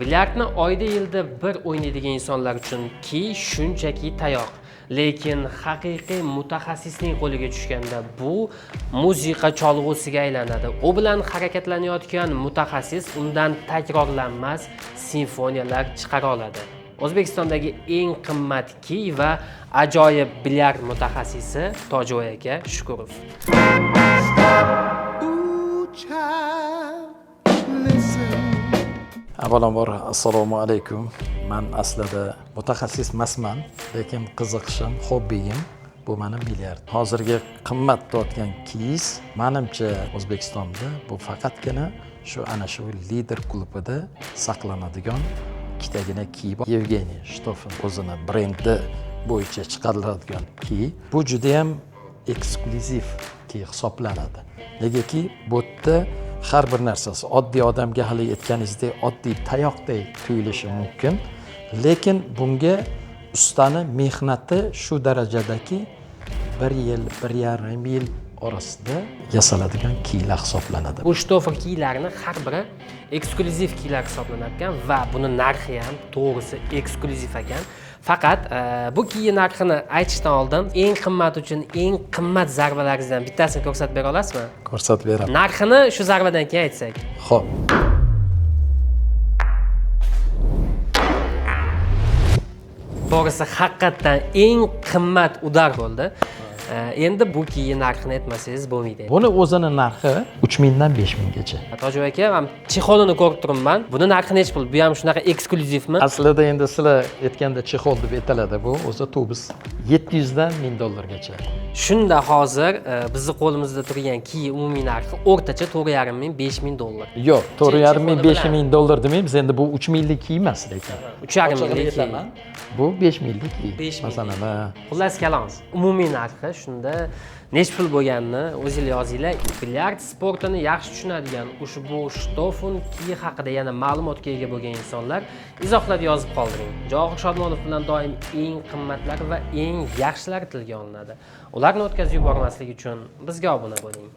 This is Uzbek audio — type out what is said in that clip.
Bilyardni oyda yilda bir o'ynaydigan insonlar uchun kiy shunchaki tayoq. Lekin haqiqiy mutaxassisning qo'liga tushganda bu musiqa cholg'usiga aylanadi. U bilan harakatlanayotgan mutaxassis undan takrorlanmas simfoniyalar chiqara oladi. O'zbekistondagi eng qimmat kiy va ajoyib bilyard mutaxassisi Tojivoy aka Shukurov. Child, listen. Avvalambor, assalomu alaykum. Man aslida mutaxassis emasman, lekin qiziqishim, hobbiyim bu mani bilyard. Hozirgi qimmat tortgan kiyiz, manimcha, O'zbekistonda bu faqatgina shu ana shu Lider klubida saqlanadigan ikkitagina kiy bor. Yevgeniy Shtofin o'zini brendi bo'yicha chiqariladigan kiy. Bu judayam eksklyuziv kiy hisoblanadi. Negaki bu yerda har bir narsasi oddiy odamga, hali aytganingizdek, oddiy tayoqdek tuyulishi mumkin, lekin bunga ustani mehnati shu darajadaki, bir yil, 1,5 yil orasida yasaladigan kiylar hisoblanadi. Bu Shtofer kiylarini har biri eksklyuziv kiylar hisoblanar ekan va buni narxi ham to'g'risi eksklyuziv ekan. Faqat bu kiyi narxini aytishdan oldin eng qimmat uchun eng qimmat zarbalaringizdan bittasini ko'rsatib bera olasizmi? Ko'rsatib beraman. Narxini shu zarbadan keyin aytsak. Ho'p. To'g'risi, haqiqatdan eng qimmat удар bo'ldi. Endi bu kiyi narxini aytmasangiz bo'lmaydi. Buni o'zini narxi 3000 dan 5000gacha. Tojiboy aka, man чехол ini ko'rib turibman. Buni narxi nechi pul? Bu ham shunaqa eksklyuzivmi? Aslida endi sizlar aytganda чехол deb aytiladi, bu o'zi tubus 700 dan 1000 dollargacha. Shunda hozir bizni qo'limizda turgan kiyi umumiy narxi o'rtacha 4,5 ming, 5000 dollar. Yo'q, 4,5 ming, Чехол i besh bilan. ming dollar demaymiz endi, bu 3000lik kiy emas lekin. 3,5 minglik Ochig'ini kiy. aytaman, bu 5000lik kiy. 5000lik. Masalan, ha. Xullas kalom, umumiy narxi shunda nechi pul bo'lganini o'zinglar yozinglar. Bilyard sportini yaxshi tushunadigan, ushbu Shtofun kiyi haqida yana ma'lumotga ega bo'lgan insonlar izohlarda yozib qoldiring. Javohir Shodmonov bilan doim eng qimmatlari va eng yaxshilari tilga olinadi. Ularni o'tkazib yubormaslik uchun bizga obuna bo'ling.